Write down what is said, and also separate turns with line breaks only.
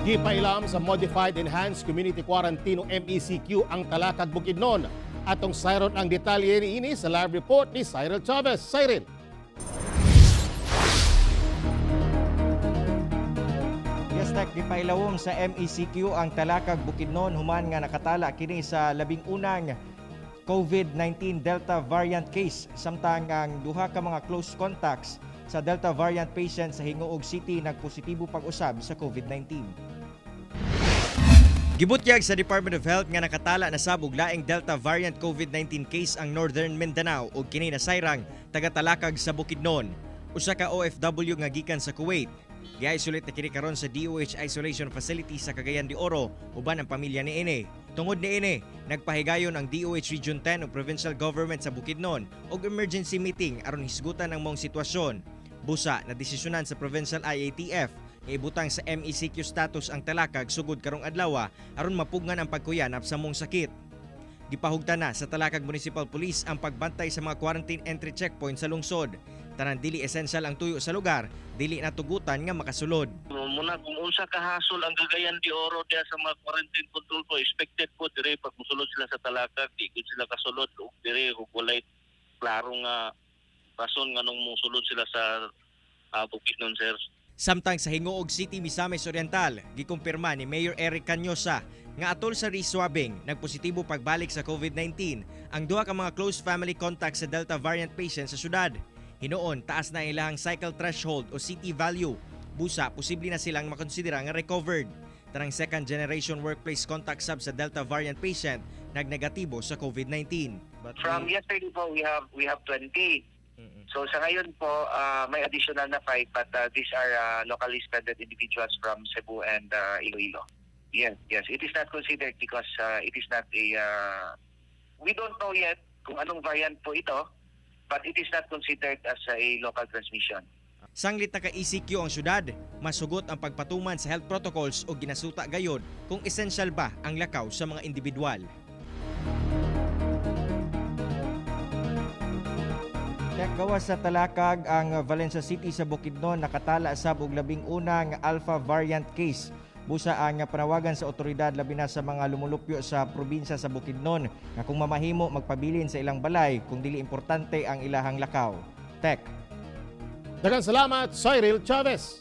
Gipailam sa Modified Enhanced Community Quarantine o MECQ ang Talakag, Bukidnon. Atong sayron ang detalye niini sa live report ni Cyril Chavez. Cyril.
Yes, Tek, gipailawom sa MECQ ang Talakag, Bukidnon human nga nakatala kini sa 11ng COVID-19 Delta variant case, samtang ang duha ka mga close contacts sa Delta variant patient sa Gingoog City nagpositibo pag-usab sa COVID-19. Gibutyag sa Department of Health nga nakatala na sab og laing Delta variant COVID-19 case ang Northern Mindanao ug kini nasayrang taga-Talakag sa Bukidnon. Usa ka OFW nga gikan sa Kuwait. Gi-isolate na kini karon sa DOH isolation facility sa Cagayan de Oro uban ang pamilya niini. Tungod niini, nagpahigayon ang DOH Region 10 ug provincial government sa Bukidnon og emergency meeting aron hisgutan ang maong sitwasyon. Busa na desisyonan sa provincial IATF nga ibutang sa MECQ status ang Talakag sugod karong adlaw aron mapugngan ang pagkuyanap sa maong sakit. Gipahugtan na sa Talakag Municipal Police ang pagbantay sa mga quarantine entry checkpoint sa lungsod. Tanan dili essential ang tuyo sa lugar, dili na tugutan nga makasulod.
Muna kung unsa ka hasol ang Cagayan de Oro diya sa mga quarantine control po, expected po dire pag musulod sila sa Talakag, di gud sila kasulod ug dire ug walay klaro nga rason nganong musulod sila sa Bukidnon, sir.
Samtang sa Gingoog City, Misamis Oriental, gikumpirma ni Mayor Eric Cañosa nga atol sa reswabbing, nagpositibo pagbalik sa COVID-19 ang duha ka mga close family contacts sa Delta variant patient sa syudad. Hinuon, taas na ilang cycle threshold o CT value. Busa, posible na silang makonsidera nga recovered. Tanang second generation workplace contact sab sa Delta variant patient nagnegatibo sa COVID-19.
From yesterday po, we have 20. So sa ngayon po, may additional na 5, but these are locally spreaded individuals from Cebu and Iloilo. Yes. It is not considered because it is not a... We don't know yet kung anong variant po ito, but it is not considered as a local transmission.
Sanglit naka-ECQ ang syudad, mas hugot ang pagpatuman sa health protocols o ginasuta gayod kung essential ba ang lakaw sa mga individual. Gawas sa Talakag, ang Valencia City sa Bukidnon nakatala sab og 11ng alpha variant case. Busa ang panawagan sa otoridad, labi na sa mga lumulupyo sa probinsya sa Bukidnon, nga kung mamahimo magpabilin sa ilang balay kung dili importante ang ilahang lakaw. Tek.
Daghang salamat, Cyril Chavez.